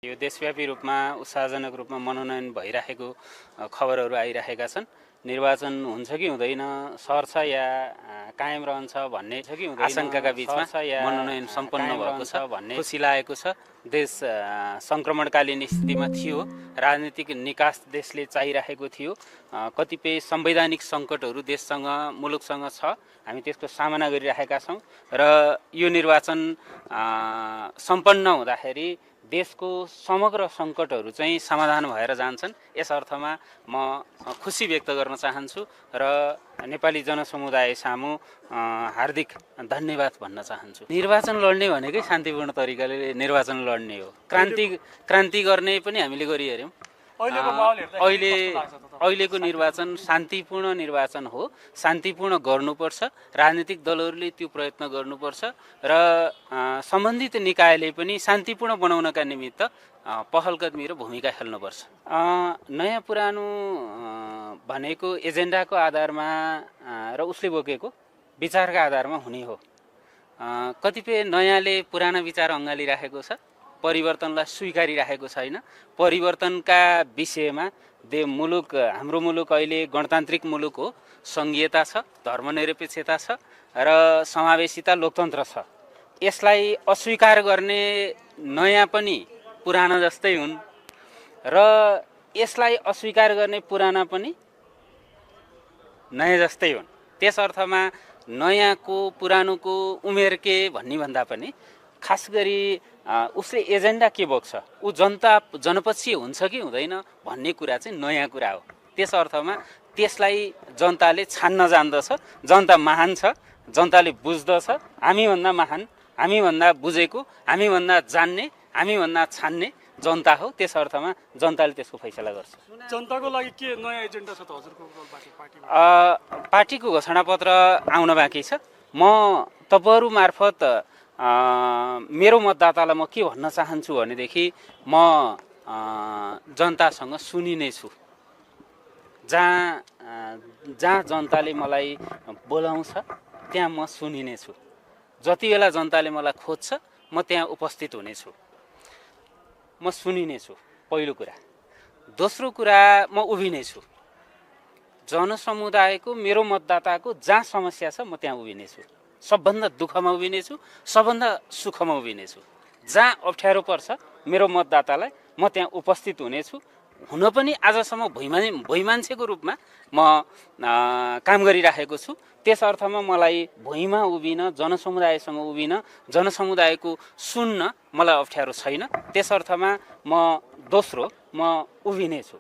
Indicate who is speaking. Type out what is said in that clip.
Speaker 1: यो देशव्यापी रूपमा उत्साहजनक रूपमा मनोनयन भइरहेको खबरहरू आइरहेका छन्। निर्वाचन हुन्छ कि हुँदैन, सर्छ या कायम रहन्छ भन्ने छ कि हुँदैन, आशंकाका बीचमा मनोनयन सम्पन्न भएको छ भन्ने खुसी लागेको छ। देश सङ्क्रमणकालीन स्थितिमा थियो, राजनीतिक निकास देशले चाहिरहेको थियो। कतिपय संवैधानिक सङ्कटहरू देशसँग मुलुकसँग छ, हामी त्यसको सामना गरिरहेका छौँ र यो निर्वाचन सम्पन्न हुँदाखेरि देशको समग्र सङ्कटहरू चाहिँ समाधान भएर जान्छन्। यस अर्थमा म खुसी व्यक्त गर्न चाहन्छु र नेपाली जनसमुदाय सामु हार्दिक धन्यवाद भन्न चाहन्छु। निर्वाचन लड्ने भनेकै शान्तिपूर्ण तरिकाले निर्वाचन लड्ने हो। क्रान्ति गर्ने पनि हामीले गरिहेऱ्यौँ। अहिलेको निर्वाचन शान्तिपूर्ण निर्वाचन हो। शान्तिपूर्ण गर्नुपर्छ, राजनीतिक दलहरूले त्यो प्रयत्न गर्नुपर्छ र सम्बन्धित निकायले पनि शान्तिपूर्ण बनाउनका निमित्त पहल कदमी र भूमिका खेल्नुपर्छ। नयाँ पुरानो भनेको एजेन्डाको आधारमा र उसले बोकेको विचारका आधारमा हुने हो। कतिपय नयाँले पुराना विचार अँगालिराखेको छ, परिवर्तनलाई स्वीकारिराखेको छैन। परिवर्तनका विषयमा हाम्रो मुलुक अहिले गणतान्त्रिक मुलुक हो, सङ्घीयता छ, धर्मनिरपेक्षता छ र समावेशिता लोकतन्त्र छ। यसलाई अस्वीकार गर्ने नयाँ पनि पुराना जस्तै हुन् र यसलाई अस्वीकार गर्ने पुराना पनि नयाँ जस्तै हुन्। त्यस अर्थमा नयाँको पुरानोको उमेर के भन्ने भन्दा पनि खास गरी उसले एजेन्डा के बोक्छ, ऊ जनपक्षीय हुन्छ कि हुँदैन भन्ने कुरा चाहिँ नयाँ कुरा हो। त्यस अर्थमा त्यसलाई जनताले छान्न जान्दछ। जनता महान छ, जनताले बुझ्दछ। हामीभन्दा महान, हामीभन्दा बुझेको, हामीभन्दा जान्ने, हामीभन्दा छान्ने जनता हो। त्यस अर्थमा जनताले त्यसको फैसला गर्छ।
Speaker 2: जनताको लागि के नयाँ एजेन्डा छ त हजुरको
Speaker 1: पार्टीको घोषणापत्र आउन बाँकी छ। म तपाईँहरू मार्फत मेरो मतदातालाई म के भन्न चाहन्छु भनेदेखि म जनतासँग सुनिनेछु। जहाँ जनताले मलाई बोलाउँछ त्यहाँ म सुनिनेछु। जति बेला जनताले मलाई खोज्छ म त्यहाँ उपस्थित हुनेछु, म सुनिनेछु। पहिलो कुरा। दोस्रो कुरा, म उभिनेछु। जनसमुदायको, मेरो मतदाताको जहाँ समस्या छ म त्यहाँ उभिनेछु। सबभन्दा दुःखमा उभिनेछु, सबभन्दा सुखमा उभिनेछु। जहाँ अप्ठ्यारो पर्छ मेरो मतदातालाई म त्यहाँ उपस्थित हुनेछु। हुन पनि आजसम्म भुइँ मान्छेको रूपमा म काम गरिराखेको छु। त्यस अर्थमा मलाई भुइँमा उभिन, जनसमुदायसँग उभिन, जनसमुदायको सुन्न मलाई अप्ठ्यारो छैन। त्यस अर्थमा म उभिनेछु।